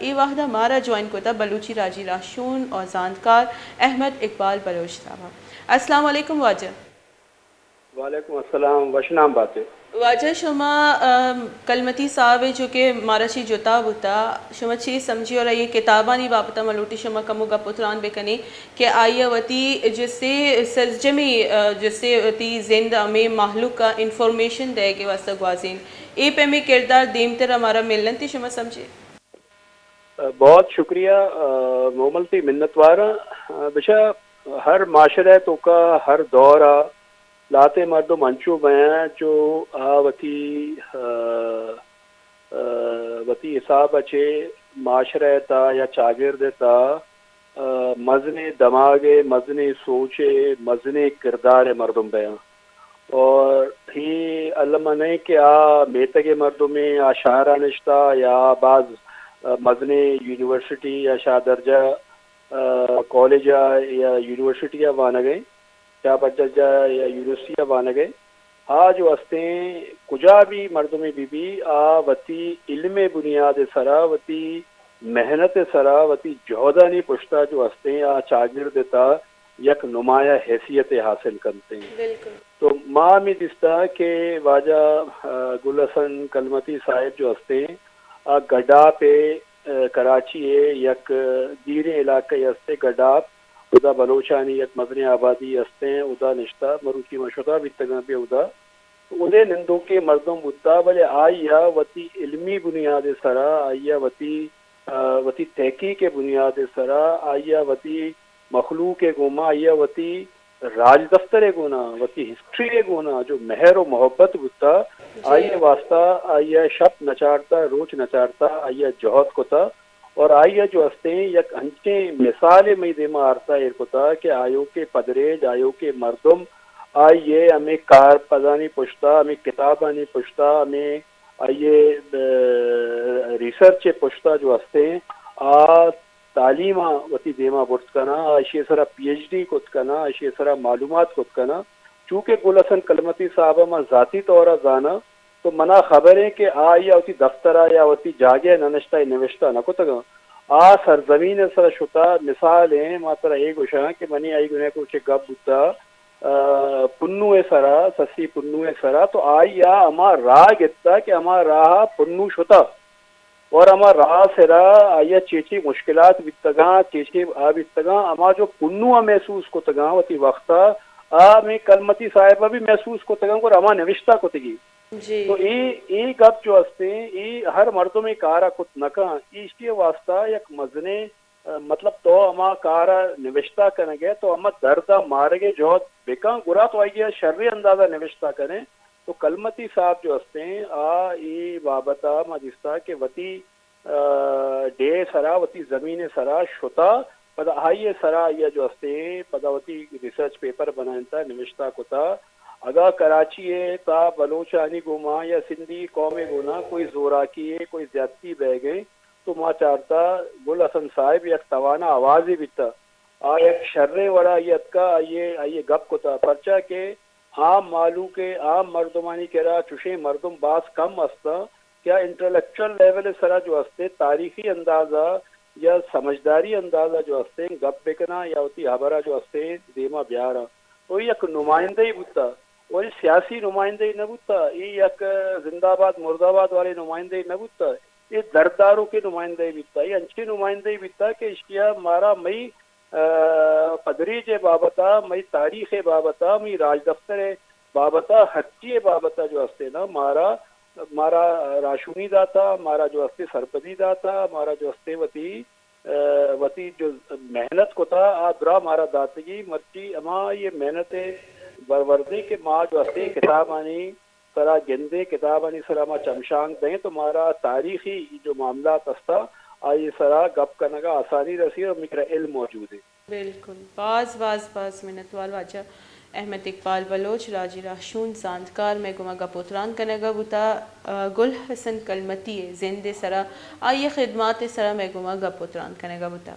اے وھد ءَ مارا جوائن کتگ بلوچی راجی راہشون ءُ زانتکار احمد اقبال بلوچ صاحب ءَ۔ السلام علیکم واجہ۔ وعلیکم السلام، وش نام بات ئے۔ واجہ شما، ام، کلمتی صاحب ءَ چو کہ مارا چی جتا بوتا، شما چی سمجھی اور آئی کتابانی بابت ءَ من لوٹی شما کمو گپ ءُ تران بکنی کہ آئی ءَ وتی جسے سرجمی، ا، جسے وتی زند ءَ ہمے مہلوک ءَ انفارمیشن دئیگ ءِ واستہ گوازین۔ اے پیمیں کردار دیمتر ءَ مارا ملنت، شما سمجھے؟ بہت شکریہ، آ، مومل، تئی منتواراں۔ آ، بچا، ہر معاشرہ ءِ توکا ہر دور ءَ لہتیں مردم انچو بیاں جو آ وتی، آ، آ، وتی حساب ءَ چہ معاشرہ ءِ تہا یا چاگرد ءِ تہا، آ، مزنیں دماگ ءِ، مزنیں سوچ ءِ، مزنیں کردار ءِ مردم بیاں۔ اور اے الم ءَ نہ کہ آ میتگ ءِ مردمے، آ شہر ءَ نشتہ یا آ باز، آ، مزنیں یونیورسٹی یا شاہ درجہ، آ، کالج ءَ یا یونیورسٹی ءَ وانگ ءَ، شاہ درجہ یا یونیورسٹی ءَ وانگ ءَ۔ آ جو ہستیں، کجا بھی مردمے بہ بی، آ وتی علم ءِ بنیاد ءِ سرا، وتی محنت ءِ سرا، وتی جہدانی پشتا جو ہستیں، آ چاگرد ءِ تہا یک نمایاں حیثیتے حاصل کنتیں۔ بالکل۔ تو ما ہمے دیستہ کہ واجہ، آ، گل حسن کلمتی صاحب جو ہستیں، آ گڈاپ ءِ، آ، کراچی ءِ یک دیریں علاقہ ہستیں گڈاپ، ادا بلوچانی یک مزنیں آبادی ہستیں، ادا نشتہ، مروچی ما شتا بیتگاں بہ ادا۔ اودے نندوکیں مردم بوتا، بلے آئی ءَ وتی علمی بنیاد ءِ سرا، آئی ءَ وتی، آ، وتی تحقیق ءِ بنیاد ءِ سرا، آئی ءَ وتی مخلوق ءِ گوما، آئی ءَ وتی راجدپتر ءِ گونا، وتی ہسٹری ءِ گونا جو مہر ءُ محبت بوتا، جی۔ آئی ءِ واسطہ آئی ءَ شپ نچارتا، روچ نچارتا، آئی ءَ جہد کتا۔ اور آئی ءَ جو ہستیں یک انچیں مثالے مئی دیما آرتا، ایر کتا کہ آیوکیں پدریچ، آیوکیں مردم آئی ءِ ہمے کار پدانی پشتا، ہمے کتابانی پشتا، ہمے آئی ءِ، آ، ریسرچ ءِ پشتا جو ہستیں، آ تعلیم ءَ وتی دیما برت کناں، آ ایشی ءِ سرا پی ایچ ڈی کت کناں، آ ایشی ءِ سرا معلومات کت کناں۔ چونکہ گل حسن کلمتی صاحب ءَ ما ذاتی طور ءَ زاناں، تو منا خبر ایں کہ آئی ءَ وتی دفتر ءَ یا وتی جاگہ ءَ نہ نشتہ، اے نوشتہ نہ کتگاں۔ آ سرزمین ءِ سرا شتا، مثال ایں، ما ترا اے گوشاں کہ منی آئی گونے کو چہ گپ بوتا، آ، پنو ءِ سرا، سسی پنو ءِ سرا، تو آئی ءَ ہما راہ گپتا کہ ہما راہ ءَ پنو شتا۔ اور ہما راہ ءِ سرا آئی ءَ چے چے مشکلات بیتگاں، چے چے آ بیتگاں، ہما جو پنو ءَ محسوس کتگاں وتی وقت ءَ، آ ہمے کلمتی صاحب ءَ بھی محسوس کتگاں، گڑا ہما نوشتہ کتگی۔ جی۔ تو اے، اے گپ جو ہستیں، اے ہر مردمے کار ءَ کت نہ کن۔ ایشی ءِ واسطہ یک مزنیں، آ، مطلب تو ہما کار ءَ نوشتہ کنگ ءَ، تو ہما درد ءَ مارگ ءِ جہد بکن، گڑا تو آئی ءَ شریں انداز ءَ نوشتہ کن ئے۔ تو کلمتی صاحب جو ہستیں، آ اے بابت ءَ ما دیستا کہ وتی، آ، ڈیھ ءِ سرا، وتی زمین ءِ سرا شتا، پدا آئی ءِ سرا آئی ءَ جو ہستیں، پدا وتی ریسرچ پیپر بنائینتا، نوشتہ کتا۔ اگاں کراچی ءِ تہا بلوچانی گوما یا سندھی قوم ءِ گونا کوئی زوراکی ءِ، کوئی زیادتی بئیگ ءَ، تو ما چارتا گل حسن صاحب یک توانا آوازے بیتا۔ آ یک شریں وڑا آئی اتکا، آئی ءَ، آئی ءَ گپ کتا۔ پرچا کہ عام مہلوک ءِ، عام مردمانی کرا چوشیں مردم باز کم استاں کہ آ انٹلیکچوئل لیول ءِ سرا جو استیں، تاریخی انداز ءَ یا سمجھداری انداز ءَ جو استیں، گپ بکناں یا وتی ہبر ءَ جو استیں، دیما بیاراں۔ تو اے یک نمائندہ ئی بوتا، اور اے سیاسی نمائندہ ئی نہ بوتا، اے یک زندہ باد مردہ باد والے نمائندہ ئی نہ بوتا، اے درد آروکیں نمائندہ ئی بیتا، اے انچیں نمائندہ ئی بیتا کہ اشیا مارا مئی آ، پدریچ ءِ بابت ءَ، مئی تاریخ ءِ بابت ءَ، مئی راجدپتر ءِ بابت ءَ، ہرچی ءِ بابت ءَ جو استیں نا، مارا، مارا راہشونی داتا، مارا جو استیں سرپدی داتا، مارا جو استیں وتی، آ، وتی جو محنت کتا، آ درا مارا داتگی۔ مرچی ہما یہ محنت ءِ برورد ایں کہ ما جو استیں کتابانی سرا گندیں، کتابانی سرا ما چمشانک دئیں تو مارا تاریخی جو معاملات ہستاں، آئی سرا گپ کنگا آسانی رسی اور مئے کرا علم موجود ایں۔ بالکل۔ باز، باز، باز منتوار واجہ احمد اقبال بلوچ، راجی راہشون، زانتکار، مئے گوما گپ و تران کنگا بوتا، آ، گل حسن کلمتی ءِ زند ءِ سرا، آئی ءِ خدمات ءِ سرا مئے گوما گپ و تران کنگا بوتا۔